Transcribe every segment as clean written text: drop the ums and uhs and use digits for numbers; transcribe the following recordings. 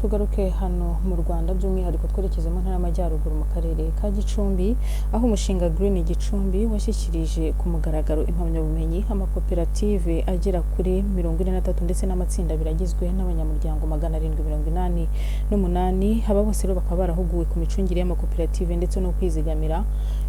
Tugaruke hano mu Rwanda, by'umwihariko twerekeze mu Ntara y'Amajyaruguru mu Karere ka Gicumbi, aho umushinga Green Gicumbi washyikirije ku mugaragaro impamyabumenyi amakoperative agera kuri 43 ndetse n'amatsinda abiri agizwe n'abanyamuryango 788. Aba bose rero bakaba barahuguwe ku micungire y'amakoperative ndetse no kwizigamira,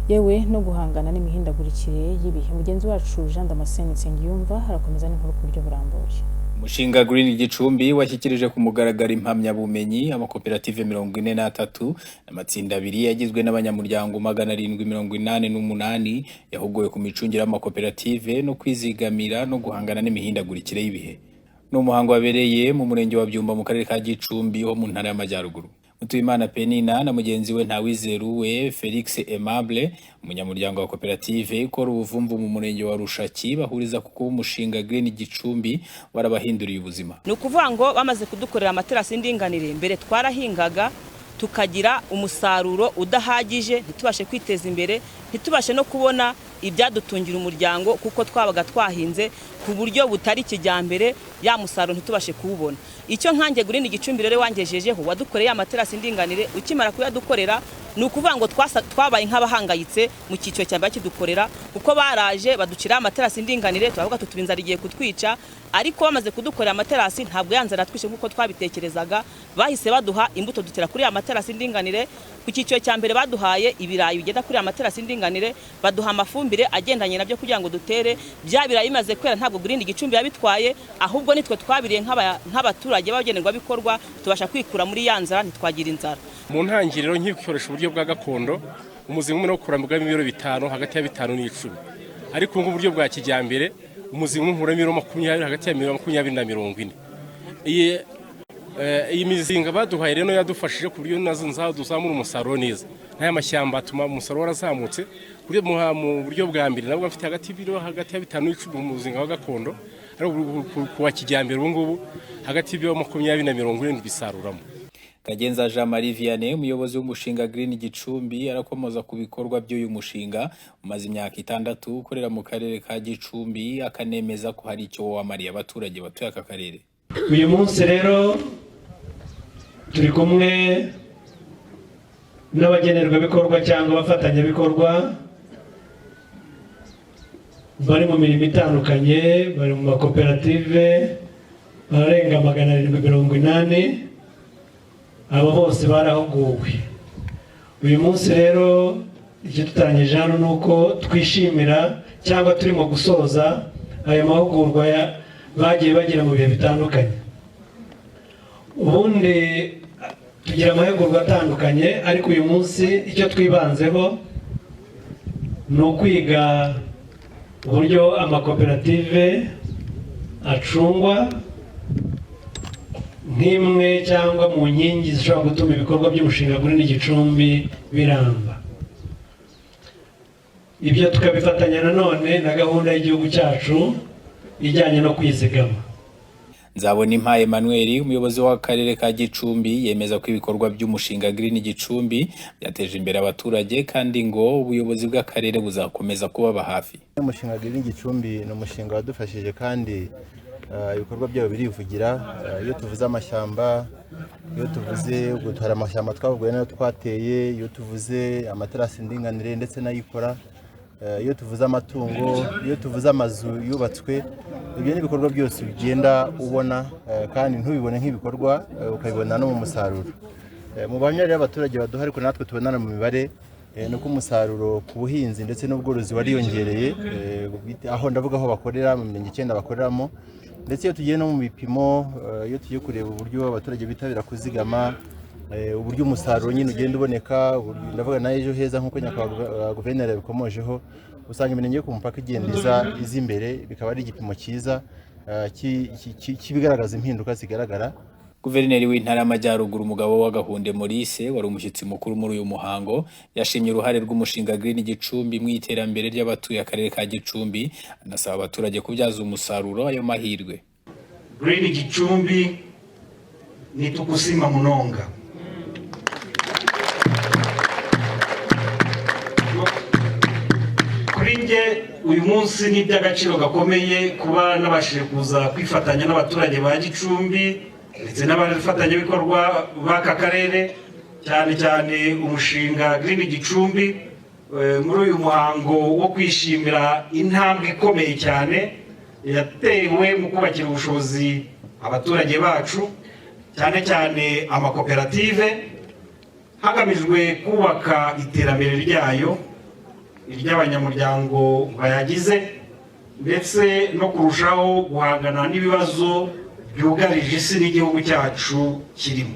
yewe no guhangana n'imihindagurikire y'ibihe. Mugenzi wacu Jean Damascene Nsengiyumva arakomeza n'inkuru ku buryo burambuye. Umushinga Green Gicumbi washyikirije ku mugaragaro impamyabumenyi amakoperative 43 n'amatsinda abiri yagizwe n'abanyamuryango 788 yahuguwe ku micungire y'amakoperative no kwizigamira no guhangana n'imihindagurikire y'ibihe. Ni umuhango wabereye mu Murenge wa Byumba mu Karere ka Gicumbi ho mu Ntara y'Amajyaruguru. Mutuyimana Penina na mugenzi we Ntawizeruwe Felix Aimable, umunyamuryango wa koperative ikora ubuvumvu mu Murenge wa Rushaki, bahuriza ku kuba umushinga Green Gicumbi warabahinduriye ubuzima. Ni ukuvuga ngo bamaze kudukorera amaterasi y'indinganire, mbere twarahingaga tukagira umusaruro udahagije, ntitubashe kwiteza imbere, ntitubashe no kubona ibyadutungira umuryango, kuko twabaga twahinze ku buryo butari kijyambere, ya musaruro ntitubashe kuwubona. Icyo nkange Green Gicumbi rero wangejejeho, wadukoreye amaterasi y'indinganire. Ukimara kuyadukorera, ni ukuvuga ngo twabaye nk'abahangayitse mu cyiciro cya mbere kidukorera, kuko baraje baduciraho amaterasi y'indinganire, turavuga tuti inzara igiye kutwica. Ariko bamaze kudukorera amaterasi, ntabwo ya nzara yatwishe nk'uko twabitekerezaga. Bahise baduha imbuto dutera kuri ya materasi y'indinganire. Ku cyiciro cya mbere baduhaye ibirayi bigenda kuri ya materasi y'indinganire, baduha amafumbire agendanye nabyo kugira ngo dutere. Bya birayi bimaze kwera, ntabwo Green Gicumbi yabitwaye, ahubwo nitwe twabiriye nk'abaturage b'abagenerwabikorwa, tubasha kwikura muri ya nzara, ntitwagira inzara. Mu ntangiriro nk'ikoresha uburyo bwa gakondo, umuzinga umwe no kurambwamo ibiro 5, hagati ya 5 n'icumi, ariko ubu buryo bwa kijyambere, umuzinga umwe nkuramo ibiro 20, hagati ya 20 na 40. Iyi mizinga baduhaye rero yadufashije ku buryo nazo duzamura umusaruro neza. N'aya mashyamba atuma umusaruro warazamutse mu buryo bwa mbere. Nabwo mfite hagati y'ibiro hagati ya 5 n'icumi mu muzinga wa gakondo, ariko ku wa kijyambere ubu ngubu hagati y'ibiro 20 na 40 bisaruramo. Kagenza Jean Marie Vianney, umuyobozi w'umushinga Green Gicumbi, arakomoza ku bikorwa by'uyu mushinga umaze imyaka 6 ukorera mu Karere ka Gicumbi, akanemeza ko hari icyo wamariye abaturage batuye aka karere. Uyu munsi rero turi kumwe n'abagenerwabikorwa cyangwa abafatanyabikorwa bari mu mirimo itandukanye, bari mu makoperative bararenga 780. Abo bose barahuguwe. Uyu munsi rero icyo tutangije hano ni uko twishimira cyangwa turimo gusoza ayo mahugurwa bagiye bagira mu bihe bitandukanye. Ubundi tugira amahugurwa atandukanye, ariko uyu munsi icyo twibanzeho ni ukwiga uburyo amakoperative acungwa nk'imwe cyangwa mu nkingi zishobora gutuma ibikorwa by'umushinga Green Gicumbi biramba. Ibyo tukabifatanya nanone na gahunda y'igihugu cyacu ijyanye no kwizigama. Nzabonimpa Emmanuel, umuyobozi w'Akarere ka Gicumbi, yemeza ko ibikorwa by'umushinga Green Gicumbi byateje imbere abaturage, kandi ngo ubuyobozi bw'akarere buzakomeza kubaba hafi. Umushinga Green Gicumbi ni umushinga wadufashije kandi ibikorwa byabo birivugira. Iyo tuvuze amashyamba, iyo tuvuze gutora amashyamba twavuye nayo twateye, iyo tuvuze amaterasi ndinganire ndetse n'ayikora, iyo tuvuze amatungo, iyo tuvuze amazu yubatswe, ibyo ni ibikorwa byose ugenda ubona kandi ntubibone nk'ibikorwa, ukabibona no mu musaruro. Mu buhamya rero abaturage baduha, ariko natwe tubonana mu mibare, ni uko umusaruro ku buhinzi ndetse n'ubworozi wariyongereye, aho ndavuga aho bakorera mu mirenge 9 bakoreramo. Ndetse iyo tugiye no mu bipimo, iyo tugiye kureba uburyo abaturage bitabira kuzigama, uburyo umusaruro nyine ugenda uboneka, ndavuga na Ejo Heza nk'uko nyakubahwa guverineri yabikomojeho, usanga imirenge yo ku mupaka igenda iza imbere, bikaba ari igipimo cyiza cy'ibigaragaza impinduka zigaragara. Guverineri w'Intara y'Amajyaruguru, umugabo wa Gahunde Maurice, wari umushyitsi mukuru muri uyu muhango, yashimye uruhare rw'umushinga Green Gicumbi mu iterambere ry'abatuye Akarere ka Gicumbi, anasaba abaturage kubyaza umusaruro ayo mahirwe. Green Gicumbi, nitukusima munonga. Kuri njye uyu munsi ni iby'agaciro gakomeye kuba nabashije kuza kwifatanya n'abaturage ba Gicumbi. ndetse n'abafatanyabikorwa b'aka karere, cyane cyane umushinga Green Gicumbi, muri uyu muhango wo kwishimira intambwe ikomeye cyane yatewe mu kubakira ubushobozi abaturage bacu, cyane cyane amakoperative, hagamijwe kubaka iterambere ryayo, iry'abanyamuryango bayagize, ndetse no kurushaho guhangana n'ibibazo byugarije isi n'igihugu cyacu kirimo.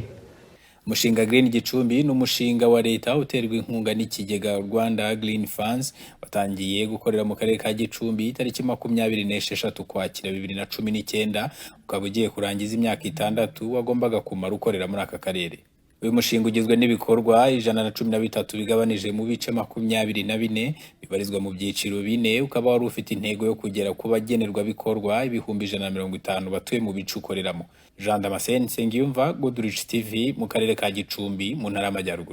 Umushinga Green Gicumbi ni umushinga wa leta uterwa inkunga n'ikigega Rwanda Green Funds, watangiye gukorera mu karere ka Gicumbi tariki 26 Ukwakira 2019, ukaba ugiye kurangiza imyaka 6 wagombaga kumara ukorera muri aka karere. Uyu mushinga ugizwe n'ibikorwa 113 bigabanije mu bice 24 bibarizwa mu byiciro bine, ukaba wari ufite intego yo kugera ku bagenerwabikorwa 150,000 batuye mu bice ukoreramo. Jean Damascene Nsengiyumva, Goodrich TV, mu karere ka Gicumbi, mu ntara y'Amajyaruguru.